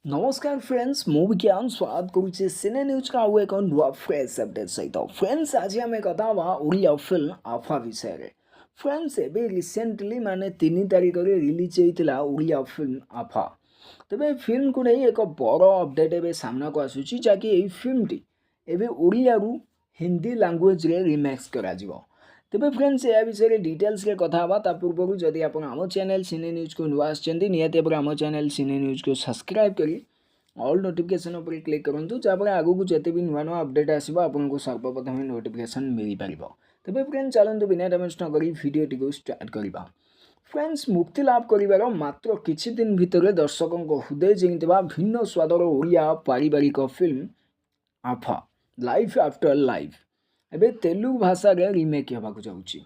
ନମସ୍କାର ଫ୍ରେଣ୍ଡସ୍, ମୁଁ ବିଜ୍ଞାନ ସ୍ୱାଗତ କରୁଛି ସିନେ ନ୍ୟୁଜ୍ର ଆଉ ଏକ ନୂଆ ଫ୍ରେଶ୍ ଅପଡେଟ୍ ସହିତ। ଫ୍ରେଣ୍ଡସ୍, ଆଜି ଆମେ କଥା ହେବା ଓଡ଼ିଆ ଫିଲ୍ମ ଆଫା ବିଷୟରେ। ଫ୍ରେଣ୍ଡସ୍, ଏବେ ରିସେଣ୍ଟଲି ମାନେ 3 ତାରିଖରେ ରିଲିଜ୍ ହେଇଥିଲା ଓଡ଼ିଆ ଫିଲ୍ମ ଆଫା। ତେବେ ଏ ଫିଲ୍ମକୁ ନେଇ ଏକ ବଡ଼ ଅପଡେଟ୍ ଏବେ ସାମ୍ନାକୁ ଆସୁଛି, ଯାହାକି ଏହି ଫିଲ୍ମଟି ଏବେ ଓଡ଼ିଆରୁ ହିନ୍ଦୀ ଲାଙ୍ଗୁଏଜରେ ରିମେକ୍ସ କରାଯିବ। ତେବେ ଫ୍ରେଣ୍ଡସ୍, ଏହା ବିଷୟରେ ଡିଟେଲ୍ସରେ କଥା ହେବା। ତା ପୂର୍ବରୁ ଯଦି ଆପଣ ଆମ ଚ୍ୟାନେଲ୍ ସିନେ ନ୍ୟୁଜ୍କୁ ନୂଆ ଆସିଛନ୍ତି, ନିହାତି ଭାବରେ ଆମ ଚ୍ୟାନେଲ୍ ସିନେ ନ୍ୟୁଜ୍କୁ ସବସ୍କ୍ରାଇବ୍ କରି ଅଲ୍ ନୋଟିଫିକେସନ୍ ଉପରେ କ୍ଲିକ୍ କରନ୍ତୁ, ଯାହାଫଳରେ ଆଗକୁ ଯେତେ ବି ନୂଆ ନୂଆ ଅପଡ଼େଟ୍ ଆସିବ, ଆପଣଙ୍କୁ ସର୍ବପ୍ରଥମେ ନୋଟିଫିକେସନ୍ ମିଳିପାରିବ। ତେବେ ଫ୍ରେଣ୍ଡ, ଚାଲନ୍ତୁ ବିନା ଟାଇମ୍ ନ କରି ଭିଡ଼ିଓଟିକୁ ଷ୍ଟାର୍ଟ କରିବା। ଫ୍ରେଣ୍ଡସ୍, ମୁକ୍ତି ଲାଭ କରିବାର ମାତ୍ର କିଛି ଦିନ ଭିତରେ ଦର୍ଶକଙ୍କ ହୃଦୟ ଜିଣିଥିବା ଭିନ୍ନ ସ୍ୱାଦର ଓଡ଼ିଆ ପାରିବାରିକ ଫିଲ୍ମ ଆଫା ଲାଇଫ୍ ଆଫ୍ଟର ଲାଇଫ୍ ଏବେ ତେଲୁଗୁ ଭାଷାରେ ରିମେକ୍ ହେବାକୁ ଯାଉଛି।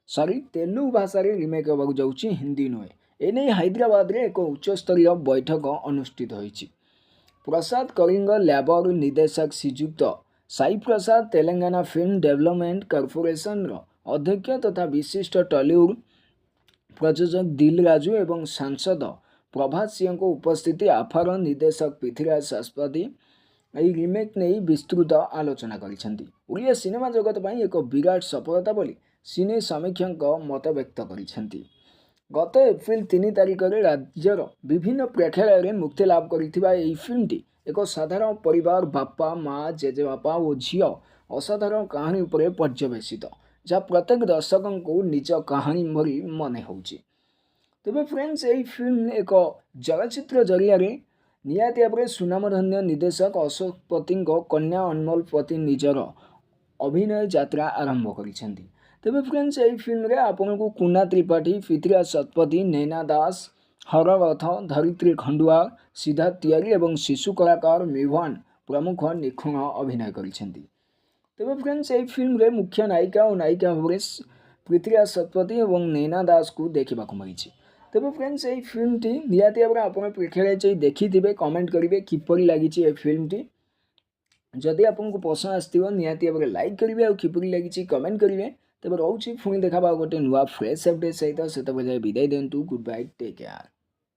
ସରି, ତେଲୁଗୁ ଭାଷାରେ ରିମେକ୍ ହେବାକୁ ଯାଉଛି, ହିନ୍ଦୀ ନୁହେଁ। ଏନେଇ ହାଇଦ୍ରାବାଦରେ ଏକ ଉଚ୍ଚସ୍ତରୀୟ ବୈଠକ ଅନୁଷ୍ଠିତ ହୋଇଛି। ପ୍ରସାଦ କଳିଙ୍ଗ ଲ୍ୟାବର ନିର୍ଦ୍ଦେଶକ ଶ୍ରୀଯୁକ୍ତ ସାଇ ପ୍ରସାଦ, ତେଲେଙ୍ଗାନା ଫିଲ୍ମ ଡେଭଲପମେଣ୍ଟ କର୍ପୋରେସନର ଅଧ୍ୟକ୍ଷ ତଥା ବିଶିଷ୍ଟ ଟଲିଉଡ଼ ପ୍ରଯୋଜକ ଦିଲ ରାଜୁ ଏବଂ ସାଂସଦ ପ୍ରଭାତ ସିଂହଙ୍କ ଉପସ୍ଥିତି ଆଫାର ନିର୍ଦ୍ଦେଶକ ପୃଥ୍ୱୀରାଜ ଶତପଥୀ ଏହି ରିମେକ୍ ନେଇ ବିସ୍ତୃତ ଆଲୋଚନା କରିଛନ୍ତି। ଓଡ଼ିଆ ସିନେମା ଜଗତ ପାଇଁ ଏକ ବିରାଟ ସଫଳତା ବୋଲି ସିନେ ସମୀକ୍ଷକ ମତବ୍ୟକ୍ତ କରିଛନ୍ତି। ଗତ ଏପ୍ରିଲ 3 ତାରିଖରେ ରାଜ୍ୟର ବିଭିନ୍ନ ପ୍ରେକ୍ଷାଳୟରେ ମୁକ୍ତି ଲାଭ କରିଥିବା ଏହି ଫିଲ୍ମଟି ଏକ ସାଧାରଣ ପରିବାର, ବାପା, ମା, ଜେଜେବାପା ଓ ଝିଅ ଅସାଧାରଣ କାହାଣୀ ଉପରେ ପର୍ଯ୍ୟବେସିତ, ଯାହା ପ୍ରତ୍ୟେକ ଦର୍ଶକଙ୍କୁ ନିଜ କାହାଣୀ ଭଳି ମନେ ହେଉଛି। ତେବେ ଫ୍ରେଣ୍ଡସ୍, ଏହି ଫିଲ୍ମ ଏକ ଚଳଚ୍ଚିତ୍ର ଜରିଆରେ ନିହାତି ଭାବରେ ସୁନାମଧନ୍ୟ ନିର୍ଦ୍ଦେଶକ ଅଶୋକ ପତିଙ୍କ କନ୍ୟା ଅନମୋଲ ପତି ନିଜର ଅଭିନୟ ଯାତ୍ରା ଆରମ୍ଭ କରିଛନ୍ତି। ତେବେ ଫ୍ରେଣ୍ଡସ୍, ଏହି ଫିଲ୍ମରେ ଆପଣଙ୍କୁ କୁନା ତ୍ରିପାଠୀ, ପୃଥ୍ୱୀରାଜ ଶତପଥୀ, ନୈନା ଦାସ, ହର ରଥ, ଧରିତ୍ରୀ ଖଣ୍ଡୁଆ, ସିଦ୍ଧାର୍ଥ ତିଆରୀ ଏବଂ ଶିଶୁ କଳାକାର ମିଭାନ ପ୍ରମୁଖ ନିଖୁଣ ଅଭିନୟ କରିଛନ୍ତି। ତେବେ ଫ୍ରେଣ୍ଡସ୍, ଏହି ଫିଲ୍ମରେ ମୁଖ୍ୟ ନାୟିକା ଓ ନାୟିକା ଭାବରେ ପୃଥ୍ୱୀରାଜ ଶତପଥୀ ଏବଂ ନୈନା ଦାସକୁ ଦେଖିବାକୁ ମିଳିଛି। ତେବେ ଫ୍ରେଣ୍ଡସ୍, ଏହି ଫିଲ୍ମଟି ନିହାତି ଭାବରେ ଆପଣ ପ୍ରେକ୍ଷାଳୟ ଯାଇ ଦେଖିଥିବେ। କମେଣ୍ଟ କରିବେ କିପରି ଲାଗିଛି ଏ ଫିଲ୍ମଟି। ଯଦି ଆପଣଙ୍କୁ ପସନ୍ଦ ଆସିଥିବ, ନିହାତି ଭାବରେ ଲାଇକ୍ କରିବେ ଆଉ କିପରି ଲାଗିଛି କମେଣ୍ଟ କରିବେ। ତେବେ ରହୁଛି, ପୁଣି ଦେଖାବା ଆଉ ଗୋଟେ ନୂଆ ଫ୍ରେଶ୍ ଅପଡେଟ୍ ସହିତ। ସେତେବେଳେ ଯାଏ ବିଦାୟ ଦିଅନ୍ତୁ। Good bye, take care.